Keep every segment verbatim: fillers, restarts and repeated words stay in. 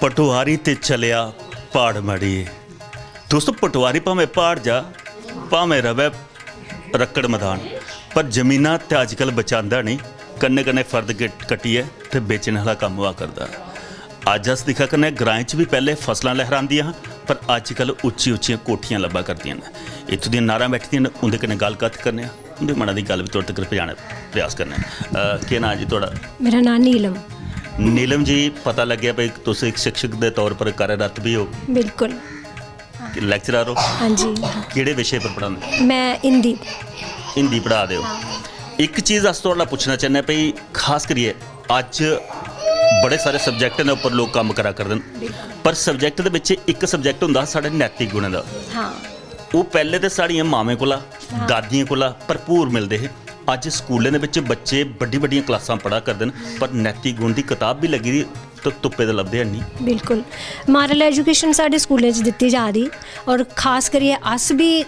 पटवारी ते चलेआ प्हाड़ मड़ियै। दोस्तो, पटवारी भामें प्हाड़ जा, भामें रवै रक्कड़ मदान, पर जमीनां ते अजकल बचांदा नेईं, कन्नै कन्नै फर्द कट्टियै ते बेचने आह्ला कम्म होआ करदा। अज्ज अस दिक्खा करने ग्राएं च बी पैह्ले फसलां लहरांदियां हां, पर अजकल उच्ची उच्चियां कोठियां लब्भा करदियां न। इत्थूं दियां नारां बैठी दियां न, उं'दे कन्नै गल्ल कत्थ करने आं, उं'दे मना दी गल्ल बी तुआढ़े तगर पजाने दा प्रयास करने आं। अ, केह् नांऽ जी तुआढ़ा? मेरा नांऽ नीलम। नीलम जी, पता लग्गेआ भई तुस इक शिक्षक दे तौर पर कार्यरत बी ओ। बिल्कुल। लेक्चरर ओ। हां जी। केह्ड़े विशे पर पढ़ांदे? मैं हिंदी। हिंदी पढ़ा दे ओ। हां। इक चीज अस तुआढ़े कोला पुच्छना चाह्न्ने आं भई, खास करियै अज्ज बड़े सारे सब्जैक्ट न उप्पर लोक कम्म करा करदे न, बिल्कुल। पर सब्जैक्ट दे बिच इक सब्जैक्ट होंदा हा साढ़े नैतिक गुणें दा। हां। ओह् पैह्ले ते साढ़ियां मावें कोला, हां। दादियें कोला भरपूर मिलदे हे। अज्ज स्कूलें दे बिच बच्चे बड्डी-बड्डियां क्लासां पढ़ा करदे न, पर नैतिक गुण दी कताब बी लग्गी दी ते तुप्पे दे लभदे हैनी। बिल्कुल। मारल एजुकेशन साढ़े स्कूलें च दित्ती जा दी, और खास करियै अस बी, अ,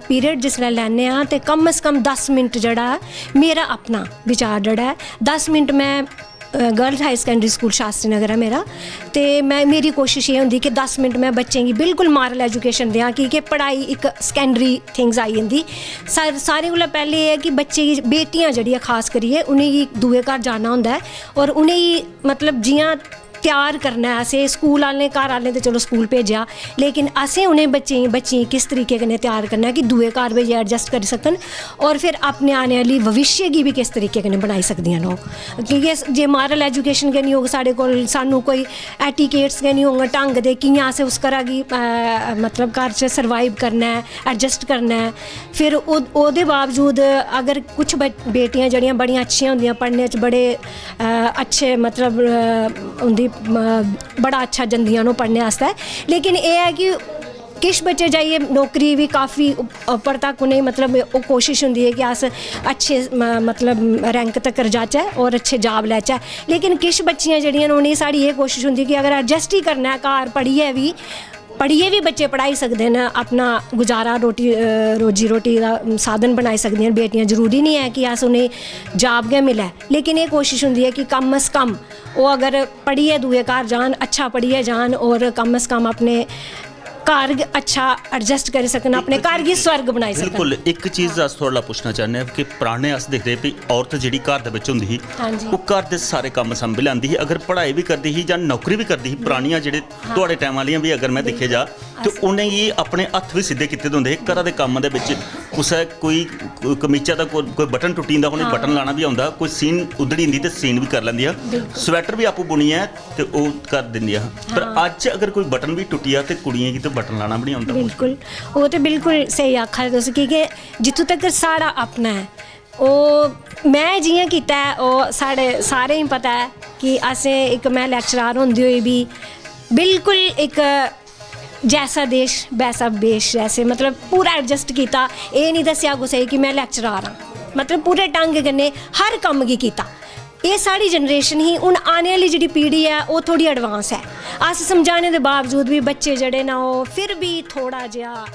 पीरियड जिसलै लैन्ने आं ते कम से कम दस मिंट जेह्ड़ा ऐ, मेरा अपना विचार जेह्ड़ा ऐ, दस मिंट मैं, अ, girls high secondary school Shastri Nagar ऐ मेरा, ते मैं, मेरी कोशिश एह् होंदी कि दस मिंट मैं बच्चें गी बिल्कुल मारल एजुकेशन देआं, की के पढ़ाई इक सकैंडरी थिंग्स आई जंदी। सार-, सारें कोला पैह्लें एह् ऐ कि बच्चें गी, बेटियां जेह्ड़ियां खास करियै, उ'नेंगी दूए घर जाना होंदा ऐ, और उ'नेंगी, मतलब, जि'यां त्यार करना ऐ असें, स्कूल आह्लें, घर आह्लें ते चलो स्कूल भेजेआ, लेकिन असें उ'नें बच्चें गी, बच्चियें गी किस तरीके कन्नै त्यार करना ऐ कि दूए घर बी एडजस्ट करी सकन, और फिर अपने आने आह्ली भविष्य गी बी किस तरीके कन्नै बनाई सकदियां न ओह्। क्योंकि अस, जे मारल एजुकेशन गै निं होग साढ़े कोल, सानूं कोई एटिकेट्स गै निं होङन ढंग दे, कि'यां असें उस घरा गी, अ, मतलब, घर च सर्वाइव करना ऐ, एडजस्ट करना ऐ। फिर ओह्, ओह्दे बावजूद अगर कुछ बच-, बेटियां जेह्ड़ियां बड़ियां अच्छियां होंदियां पढ़ने च, बड़े, अ, अच्छे, मतलब, अ, उं'दी, म-, बड़ा अच्छा जंदियां न ओह् पढ़ने आस्तै, लेकिन एह् ऐ कि किश बच्चे जाइयै नौकरी बी काफी उप-, उप्पर तक उ'नेंगी, मतलब, ओह् कोशिश होंदी ऐ कि अस अच्छे, म-, मतलब, रैंक तक्कर जाचै और अच्छे जाब लैचै, लेकिन किश बच्चियां जेह्ड़ियां न, उ'नेंगी साढ़ी एह् कोशिश होंदी कि अगर एडजस्ट ही करना ऐ घर पढ़ियै बी, पढ़ियै बी बच्चे पढ़ाई सकदे न, अपना गुजारा रोटी, अ, रोजी रोटी दा साधन बनाई सकदियां न बेटियां। जरूरी निं ऐ कि अस उ'नेंगी जाब गै मिलै, लेकिन एह् कोशिश होंदी ऐ कि कम से कम ओह् अगर पढ़ियै दूए घर जान, अच्छा पढ़ियै जान, और कम से कम अपने घर ग-, अच्छा एडजस्ट करी सकन, अपने घर गी स्वर्ग बनाई सकन। बिल्कुल, इक चीज अस थुआढ़े कोला पुच्छना चाह्न्ने आं कि पराने अस दिखदे हे भई औरत जेह्ड़ी घर दे बिच होंदी ही, हां जी। ओह् घर दे सारे कम्म संभी लैंदी ही, अगर पढ़ाई बी करदी ही जां नौकरी बी करदी ही, परानियां जेह्ड़े हां। थुआढ़े टाइम आह्लियां बी अगर में दिक्खे जा, ते उ'नेंगी अपने हत्थ बी सिद्धे कीते दे होंदे हे। घरा दे कम्म दे बिच कुसै कोई क-, कमीचा दा कोई, कोई बटन टुट्टी जंदा, उ'नें हां। बटन लाना बी औंदा, कोई सीन उधड़ी जंदी ते सीन बी करी लैंदी हा। बिल्कुल। स्वैटर बी आपूं बुनियै ते ओह् कर दिंदियां हा। पर हां। अज्ज अगर कोई बटन बी टुट्टी जा ते कुड़ियें गी ते बटन लाना बी निं औंदा। बिल्कुल, ओह् ते बिल्कुल स्हेई आखा दे तुस, की के जित्थूं तक साढ़ा अपना ऐ, ओह् में जि'यां कीता ऐ, ओह् साढ़े सारें गी पता ऐ कि असें इक, में लेक्चरार होंदे होई बी बिल्कुल इक जैसा देश वैसा वेश, जैसे, मतलब, पूरा एडजस्ट कीता। एह् निं दस्सेआ कुसै गी कि में लेक्चरार आं, मतलब, पूरे ढंग कन्नै हर कम्म गी कीता। एह् साढ़ी जनरेशन ही। हून आने आह्ली जेह्ड़ी पीढ़ी ऐ, ओह् थोह्ड़ी एडवांस ऐ। अस समझाने दे बावजूद बी बच्चे जेह्ड़े न, ओह् फिर बी थोह्ड़ा जेहा